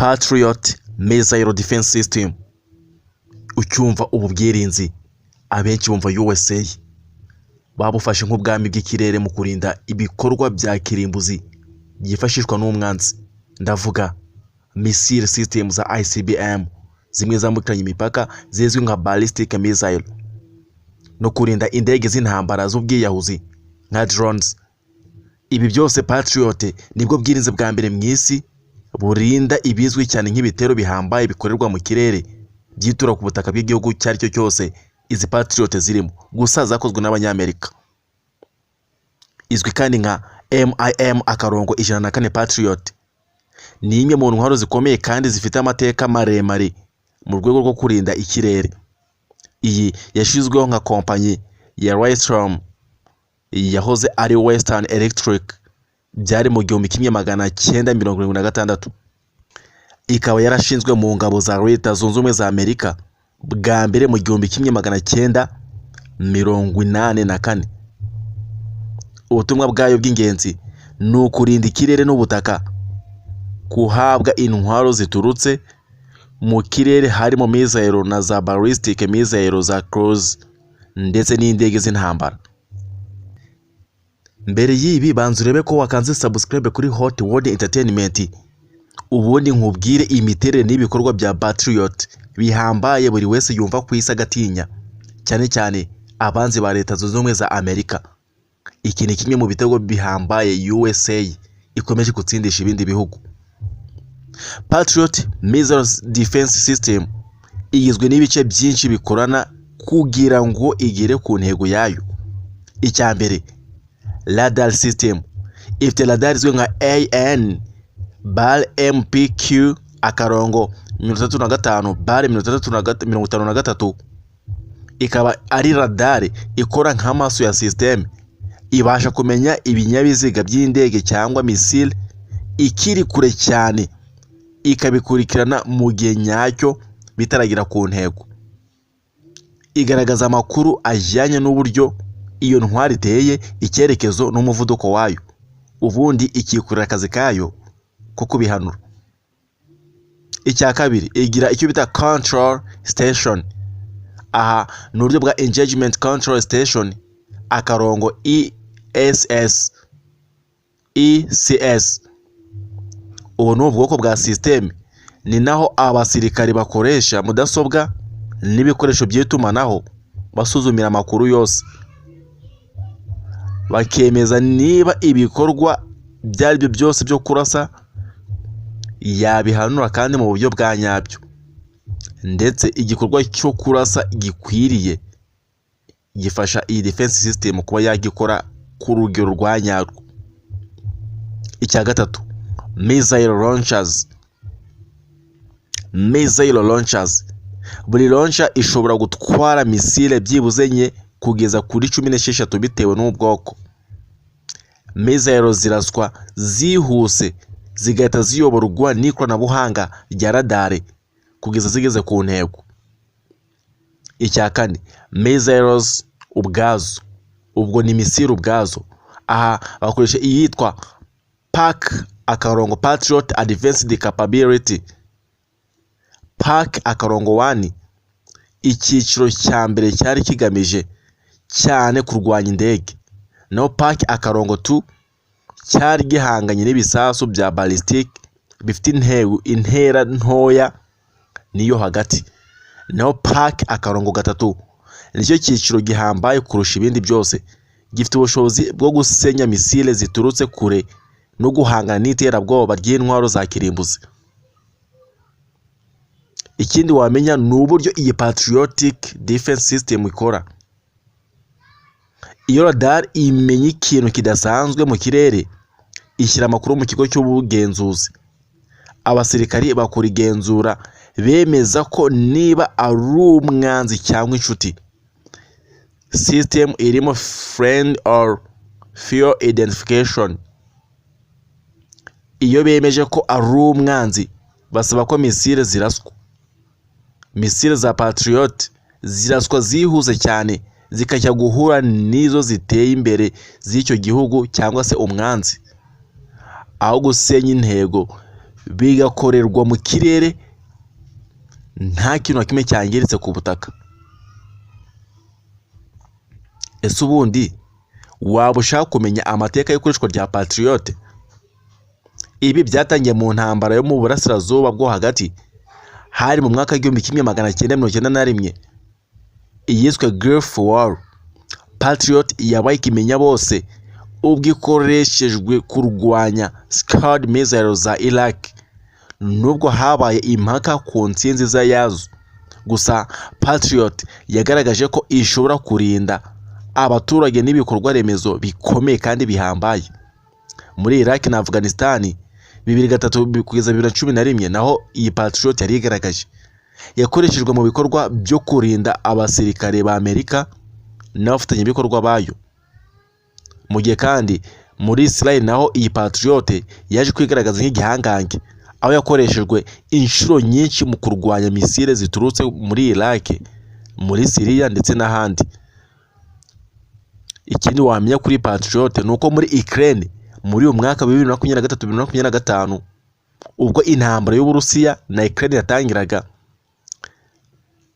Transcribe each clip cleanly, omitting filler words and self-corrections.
Patriot Missile Defense System. Ucyumva ubu bwirinzi, abenshi bumva USA babufashe nk'ubwami bw'ikirere mu kurinda ibikorwa bya kirimbuzi byifashishwa n'umwanzi. Ndavuga missile system za ICBM, zimwe zambukiranya imipaka zizwi nka ballistic missile, no kurinda indege z'intambara z'ubwiyahuzi nka drones. Ibi byose, Patriot nibwo bwirinzi bwa mbere mu isi burinda ibizwi cyane nk'ibitero bihambaye bikorerwa mu kirere byitura ku butaka bw'igihugu icyo ari cyo cyose. Izi Patriot zirimo gusa zakozwe n'Abanyamerika. Izwi kandi nka MIM-104 Patriot, ni imwe mu ntwaro zikomeye kandi zifite amateka maremare mu rwego rwo kurinda ikirere. Iyi yashyizweho nka kompanyi ya Raytheon, yahoze ari Western Electric, byari mu 1976, ikaba yarashinzwe mu ngabo za Leta Zunze Ubumwe za Amerika bwa mbere mu 1984. Ubutumwa bwayo bw'ingenzi ni ukurinda ikirere n'ubutaka kuhabwa intwaro ziturutse mu kirere, harimo missile na za ballistic missile za cruise ndetse n'indege z'intambara. Mbere y'ibi, banza urebe ko wakanze subscribe kuri Hot World Entertainment, ubundi nkubwire imiterere n'ibikorwa bya Patriot bihambaye buri wese yumva ku isi agatinya, cyane cyane abanzi ba Leta Zunze Ubumwe za Amerika. Iki ni kimwe mu bitego bihambaye USA ikomeje gutsindisha ibindi bihugu. Patriot Missile Defense System igizwe n'ibice byinshi bikorana kugira ngo igere ku ntego yayo. Icya mbere, radar system. Ifite radar izwi nka AN bar MPQ -35 bar 63 53, ikaba ari radar ikora nk'amaso ya system. Ibasha kumenya ibinyabiziga by'indege cyangwa missile ikiri kure cyane, ikabikurikirana mu gihe nyacyo bitaragera ku ntego. Igaragaza amakuru ajyanye n'uburyo iyo ntwari iteye, icyerekezo n'umuvuduko wayo, ubundi ikikorera akazi kayo ko kubihanura. Icya kabiri, igira icyo bita control station. Aha ni uburyo bwa engagement control station -ESS ECS. Ubu ni ubwoko bwa system, ni naho abasirikari bakoresha mudasobwa n'ibikoresho by'itumanaho basuzumira amakuru yose, bakemeza niba ibikorwa ibyo ari byo byose byo kurasa yabihanura kandi mu buryo bwa nyabyo, ndetse igikorwa cyo kurasa gikwiriye gifasha iyi defense system kuba yagikora ku rugero rwa nyarwo. Icya gatatu, missile launchers. Missile launchers, buri launcher ishobora gutwara missile byibuze enye kugeza kuri 16 bitewe n'ubwoko. Missile ziraswa zihuse, zigahita ziyoborwa n'ikoranabuhanga rya radar kugeza zigeze ku ntego. Icya kane, missiles ubwazo, ubwo ni missile ubwazo. Aha bakoresha iyitwa PAC akarongo Patriot Advanced Capability PAC-1. Icyiciro cya mbere cyari kigamije cyane kurwanya indege, naho PAC-2 cyari gihanganye n'ibisasu bya ballistic bifite intego intera ntoya niyo hagati, naho PAC-3 nicyo cyiciro gihambaye kurusha ibindi byose, gifite ubushobozi bwo gusenya missile ziturutse kure no guhangana n'iterabwoba ry'intwaro za kirimbuzi. Ikindi wamenya ni uburyo iyi Patriotic Defense System ikora. Iyo radar imenya ikintu kidasanzwe mu kirere, ishyira amakuru mu kigo cy'ubugenzuzi. Abasirikari bakora igenzura bemeza ko niba ari umwanzi cyangwa inshuti. System irimo friend or foe identification. Iyo bemeje ko ari umwanzi, basaba ko missile ziraswa. Missile za Patriot ziraswa zihuse cyane, zikajya guhura n'izo ziteye imbere z'icyo gihugu cyangwa se umwanzi. Aho gusenya intego Bigakorerwa mu kirere, nta kintu na kimwe cyangiritse ku butaka. Ese ubundi waba ushaka kumenya amateka y'ikoreshwa rya Patriot? Ibi byatangiye mu ntambara yo mu Burasirazuba bwo Hagati, hari mu mwaka w'1991, iyiswe Gulf War. Patriot yabaye ikimenya bose ubwo ikoreshejwe kurwanya Scud missile za Iraq, nubwo habaye impaka ku ntsinzi yazo. Gusa Patriot yagaragaje ko ishobora kurinda abaturage n'ibikorwa remezo bikomeye kandi bihambaye. Muri Iraq na Afghanistan 2003 kugeza 2011, naho iyi Patriot yari igaragaje. Yakoreshejwe mu bikorwa byo kurinda abasirikare ba Amerika n'abafatanyabikorwa bayo. Mu gihe kandi muri Israel naho iyi Patriot yaje kwigaragaza nk'igihangange, aho yakoreshejwe inshuro nyinshi mu kurwanya misile ziturutse muri Iraq, muri Syria ndetse n'ahandi. Ikindi wamenya kuri Patriot ni uko muri Ukraine muri uyu mwaka wa 2023, 2025, ubwo intambara y'Uburusiya na Ukraine yatangiraga,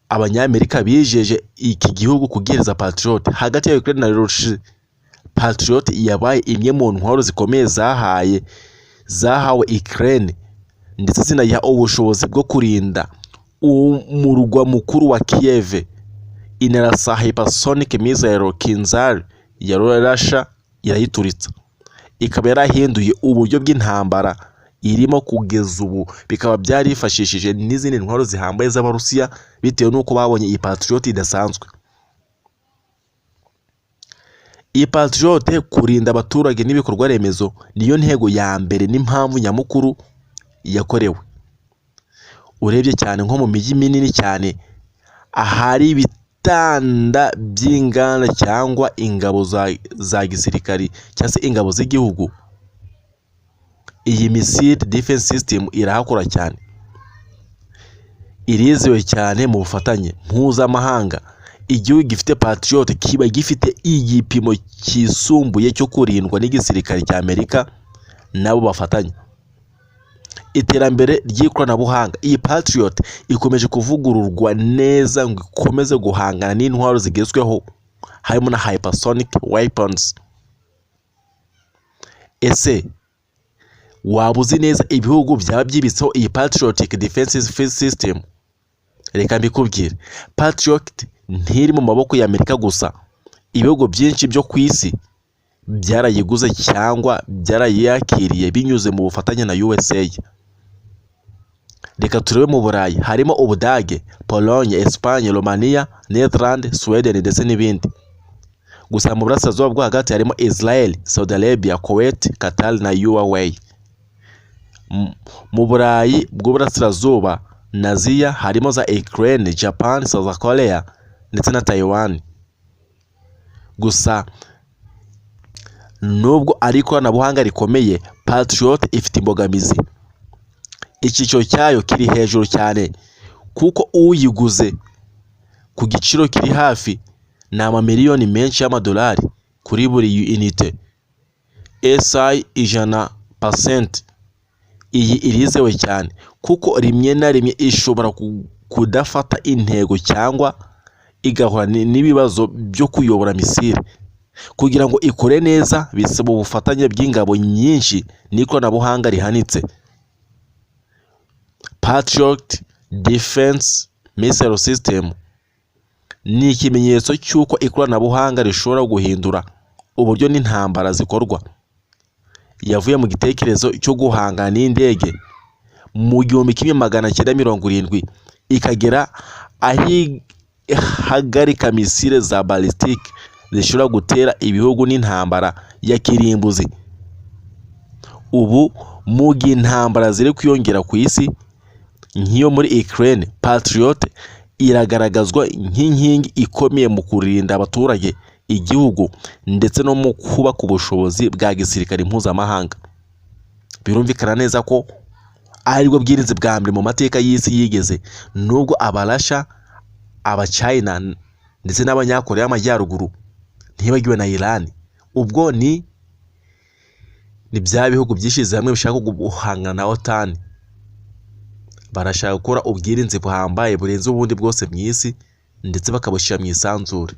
Abanyamerika bijeje iki gihugu kugihereza Patriot. Hagati ya Ukraine na Russia, Patriot yabaye imwe mu ntwaro zikomeye zahawe Ukraine, ndetse zinayiha ubushobozi bwo kurinda umurwa mukuru wa Kiev, inarasa hypersonic missile Kinzhal ya Russia irayituritsa, ikaba yarahinduye uburyo bw'intambara irimo kugeza ubu. Bikaba byarifashishije n'izindi ntwaro zihambaye z'Abarusiya bitewe n'uko babonye iyi Patriot idasanzwe. Iyi Patriot kurinda abaturage n'ibikorwa remezo niyo ntego ya mbere n'impamvu nyamukuru yakorewe. Urebye cyane nko mu mijyi minini cyane, ahari ibitanda by'inganda cyangwa ingabo za gisirikari cyangwa se ingabo z'igihugu, iyi missile defense system irahakora cyane. Irizewe cyane mu bufatanye mpuzamahanga. Igihugu gifite Patriot kiba gifite igipimo cyisumbuye cyo kurindwa n'igisirikare cya Amerika nabo bafatanya. Iterambere ry'ikoranabuhanga: iyi Patriot ikomeje kuvugururwa neza ngo ikomeze guhangana n'intwaro zigezweho, harimo na hypersonic weapons. Ese waba uzi neza ibihugu byaba byibitseho iyi Patriotic Defense System? Reka mbikubwire. Patriot ntiri mu maboko ya Amerika gusa. Ibihugu byinshi byo ku isi byarayiguze cyangwa byarayakiriye binyuze mu bufatanye na USA. Reka turebe mu Burayi: harimo Ubudage, Pologne, Espagne, Romania, Netherland, Sweden ndetse n'ibindi. Gusa mu Burasirazuba bwo Hagati harimo Israel, Saudi Arabia, Kuwait, Qatar na UAE. Mu Burayi bw'Uburasirazuba na Aziya harimo za Ukraine, Japan, South Korea ndetse na Taiwan. Gusa nubwo ari ikoranabuhanga rikomeye, Patriot ifite imbogamizi. Icyiciro cyayo kiri hejuru cyane, kuko uyiguze ku giciro kiri hafi ni amamiliyoni menshi y'amadolari kuri buri unité. SI 100%, iyi irizewe cyane kuko rimwe na rimwe ishobora kudafata intego cyangwa igahura n'ibibazo byo kuyobora misile. Kugira ngo ikore neza bisaba ubufatanye bw'ingabo nyinshi n'ikoranabuhanga rihanitse. Patriot Defense Missile System ni ikimenyetso cy'uko ikoranabuhanga rishobora guhindura uburyo n'intambara zikorwa. Yavuye mu gitekerezo cyo guhangana n'indege mu 1970, ikagera aho ihagarika misile za ballistic zishobora gutera ibihugu n'intambara ya kirimbuzi. Ubu mu gihe intambara ziri kwiyongera ku isi, nk'iyo muri Ukraine, Patriot iragaragazwa nk'inkingi ikomeye mu kurinda abaturage, igihugu ndetse no mu kubaka ubushobozi bwa gisirikare mpuzamahanga. Birumvikana neza ko aribwo bwirinzi bwa mbere mu mateka y'isi yigeze, nubwo Abarasha, Abachina ndetse n'Abanyakoreya y'Amajyaruguru, ntibagiwe na Iran, ubwo ni bya bihugu byishyize hamwe bishaka guhangana na OTAN. Barashaka gukora ubwirinzi buhambaye burenze ubundi bwose mu isi, ndetse bakabushyira mu isanzure.